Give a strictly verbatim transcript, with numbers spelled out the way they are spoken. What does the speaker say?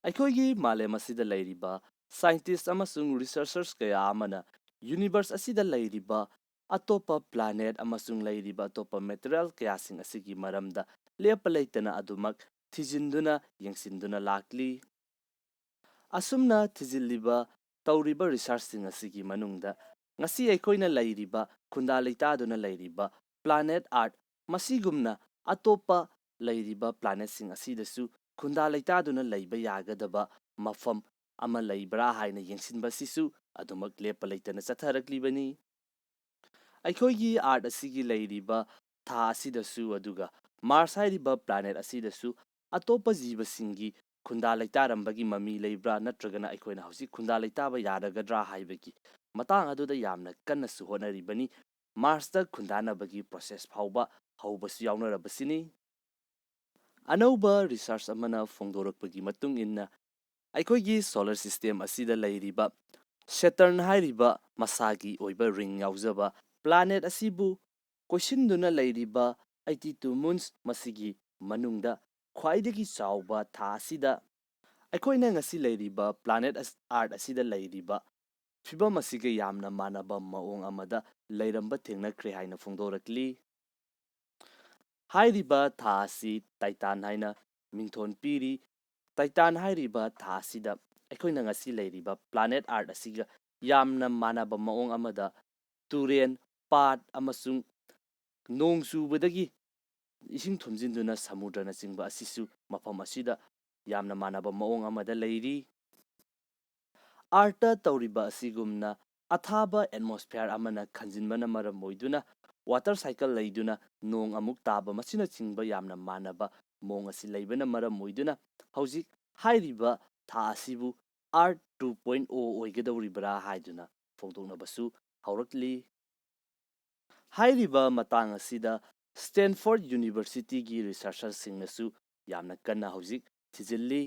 ꯑꯩꯈꯣꯏꯒꯤ ꯃꯥꯂꯦꯝ ꯑꯁꯤꯗ ꯂꯩꯔꯤꯕ scientist ꯑꯃꯁꯨꯡ researchers ꯀꯌꯥ ꯑꯃꯅ universe ꯑꯁꯤꯗ ꯂꯩꯔꯤꯕ ꯑꯇꯣꯞꯄ planet ꯑꯃꯁꯨꯡ ꯂꯩꯔꯤꯕ ꯑꯇꯣꯞꯄ material ꯀꯌꯥꯁꯤꯡ ꯑꯁꯤꯒꯤ ꯃꯔꯝꯗ ꯂꯦꯞꯄ ꯂꯩꯇꯅ ꯑꯗꯨꯃꯛ ꯊꯤꯖꯤꯟꯗꯨꯅ ꯌꯦꯡꯁꯤꯟꯗꯨꯅ ꯂꯥꯛꯂꯤ꯫ ꯑꯁꯨꯝꯅ ꯊꯤꯖꯤꯜꯂꯤꯕ, ꯇꯧꯔꯤꯕ researchꯁꯤꯡ ꯑꯁꯤꯒꯤ ꯃꯅꯨꯡꯗ ꯉꯁꯤ ꯑꯩꯈꯣꯏꯅ ꯂꯩꯔꯤꯕ, ꯈꯨꯟꯗꯥ ꯂꯩꯇꯥꯗꯨꯅ ꯂꯩꯔꯤꯕ planet Earth, ꯃꯁꯤꯒꯨꯝꯅ ꯑꯇꯣꯞꯄ ꯂꯩꯔꯤꯕ planetꯁꯤꯡ ꯑꯁꯤꯗꯁꯨ ꯈꯨꯟꯗꯥ ꯂꯩꯇꯥꯗꯨꯅ ꯂꯩꯕ ꯌꯥꯒꯗꯕ ꯃꯐꯝ ꯑꯃ ꯂꯩꯕ꯭ꯔꯥ ꯍꯥꯏꯅ ꯌꯦꯡꯁꯤꯟꯕ ꯑꯁꯤꯁꯨ ꯑꯗꯨꯃꯛ ꯂꯦꯞꯄ ꯂꯩꯇꯅ ꯆꯠꯊꯔꯛꯂꯤꯕꯅꯤ꯫ ꯑꯩꯈꯣꯏꯒꯤ Earth ꯑꯁꯤꯒꯤ ꯂꯩꯔꯤꯕ ꯊꯥ ꯑꯁꯤꯗꯁꯨ, ꯑꯗꯨꯒ Mars ꯍꯥꯏꯔꯤꯕ planet ꯑꯁꯤꯗꯁꯨ ꯑꯇꯣꯞꯄ ꯖꯤꯕꯁꯤꯡꯒꯤ ꯈꯨꯟꯗꯥ ꯂꯩꯇꯥꯔꯝꯕꯒꯤ ꯃꯃꯤ ꯂꯩꯕ꯭ꯔꯥ, ꯅꯠꯇ꯭ꯔꯒꯅ ꯑꯩꯈꯣꯏꯅ ꯍꯧꯖꯤꯛ ꯈꯨꯟꯗꯥ ꯂꯩꯇꯥꯕ ꯌꯥꯔꯒꯗ꯭ꯔꯥ ꯍꯥꯏꯕꯒꯤ ꯃꯇꯥꯡ ꯑꯗꯨꯗ ꯌꯥꯝꯅ ꯀꯟꯅꯁꯨ ꯍꯣꯠꯅꯔꯤꯕꯅꯤ꯫ Marsꯇ ꯈꯨꯟꯗꯥꯅꯕꯒꯤ process ꯐꯥꯎꯕ ꯍꯧꯕꯁꯨ ꯌꯥꯎꯅꯔꯕꯁꯤꯅꯤ꯫ ꯑꯅꯧꯕ research ꯑꯃꯅ ꯐꯣꯡꯗꯣꯔꯛꯄꯒꯤ ꯃꯇꯨꯡ ꯏꯟꯅ, ꯑꯩꯈꯣꯏꯒꯤ solar system ꯑꯁꯤꯗ ꯂꯩꯔꯤꯕ Saturn ꯍꯥꯏꯔꯤꯕ ꯃꯁꯥꯒꯤ ꯑꯣꯏꯕ ring ꯌꯥꯎꯖꯕ planet ꯑꯁꯤꯕꯨ ꯀꯣꯏꯁꯤꯟꯗꯨꯅ ꯂꯩꯔꯤꯕ eighty two moons ꯃꯁꯤꯒꯤ ꯃꯅꯨꯡꯗ ꯈ꯭ꯋꯥꯏꯗꯒꯤ ꯆꯥꯎꯕ ꯊꯥ ꯑꯁꯤꯗ ꯑꯩꯈꯣꯏꯅ ꯉꯁꯤ ꯂꯩꯔꯤꯕ planet ꯑꯁ-, Earth ꯑꯁꯤꯗ ꯂꯩꯔꯤꯕ ꯐꯤꯕꯝ ꯑꯁꯤꯒ ꯌꯥꯝꯅ ꯃꯥꯟꯅꯕ ꯃꯑꯣꯡ ꯑꯃꯗ ꯂꯩꯔꯝꯕ ꯊꯦꯡꯅꯈ꯭ꯔꯦ ꯍꯥꯏꯅ ꯐꯣꯡꯗꯣꯔꯛꯂꯤ꯫ ꯍꯥꯏꯔꯤꯕ ꯊꯥ ꯑꯁꯤ Titan ꯍꯥꯏꯅ ꯃꯤꯡꯊꯣꯟ ꯄꯤꯔꯤ꯫ Titan ꯍꯥꯏꯔꯤꯕ ꯊꯥ ꯑꯁꯤꯗ ꯑꯩꯈꯣꯏꯅ ꯉꯁꯤ ꯂꯩꯔꯤꯕ planet Earth ꯑꯁꯤꯒ ꯌꯥꯝꯅ ꯃꯥꯟꯅꯕ ꯃꯑꯣꯡ ꯑꯃꯗ ꯇꯨꯔꯦꯟ, ꯄꯥꯠ ꯑꯃꯁꯨꯡ ꯅꯣꯡ ꯆꯨꯕꯗꯒꯤ ꯏꯁꯤꯡ ꯊꯨꯝꯖꯤꯟꯗꯨꯅ ꯁꯃꯨꯗ꯭ꯔꯅꯆꯤꯡꯕ ꯑꯁꯤꯁꯨ ꯃꯐꯝ ꯑꯁꯤꯗ ꯌꯥꯝꯅ ꯃꯥꯟꯅꯕ ꯃꯑꯣꯡ ꯑꯃꯗ ꯂꯩꯔꯤ꯫ Earthꯇ ꯇꯧꯔꯤꯕ ꯑꯁꯤꯒꯨꯝꯅ ꯑꯊꯥꯕ atmosphere ꯑꯃꯅ ꯈꯟꯖꯤꯟꯕꯅ ꯃꯔꯝ ꯑꯣꯏꯗꯨꯅ water cycle ꯂꯩꯗꯨꯅ ꯅꯣꯡ ꯑꯃꯨꯛ ꯇꯥꯕ, ꯃꯁꯤꯅꯆꯤꯡꯕ ꯌꯥꯝꯅ ꯃꯥꯟꯅꯕ ꯃꯑꯣꯡ ꯑꯁꯤ ꯂꯩꯕꯅ ꯃꯔꯝ ꯑꯣꯏꯗꯨꯅ ꯍꯧꯖꯤꯛ ꯍꯥꯏꯔꯤꯕ ꯊꯥ ꯑꯁꯤꯕꯨ Earth two point O ꯑꯣꯏꯒꯗꯧꯔꯤꯕ꯭ꯔꯥ ꯍꯥꯏꯗꯨꯅ ꯐꯣꯡꯗꯣꯛꯅꯕꯁꯨ ꯍꯧꯔꯛꯂꯤ꯫ ꯍꯥꯏꯔꯤꯕ ꯃꯇꯥꯡ ꯑꯁꯤꯗ Stanford Universityꯒꯤ researcherꯁꯤꯡꯅꯁꯨ ꯌꯥꯝꯅ ꯀꯟꯅ ꯍꯧꯖꯤꯛ ꯊꯤꯖꯤꯜꯂꯤ꯫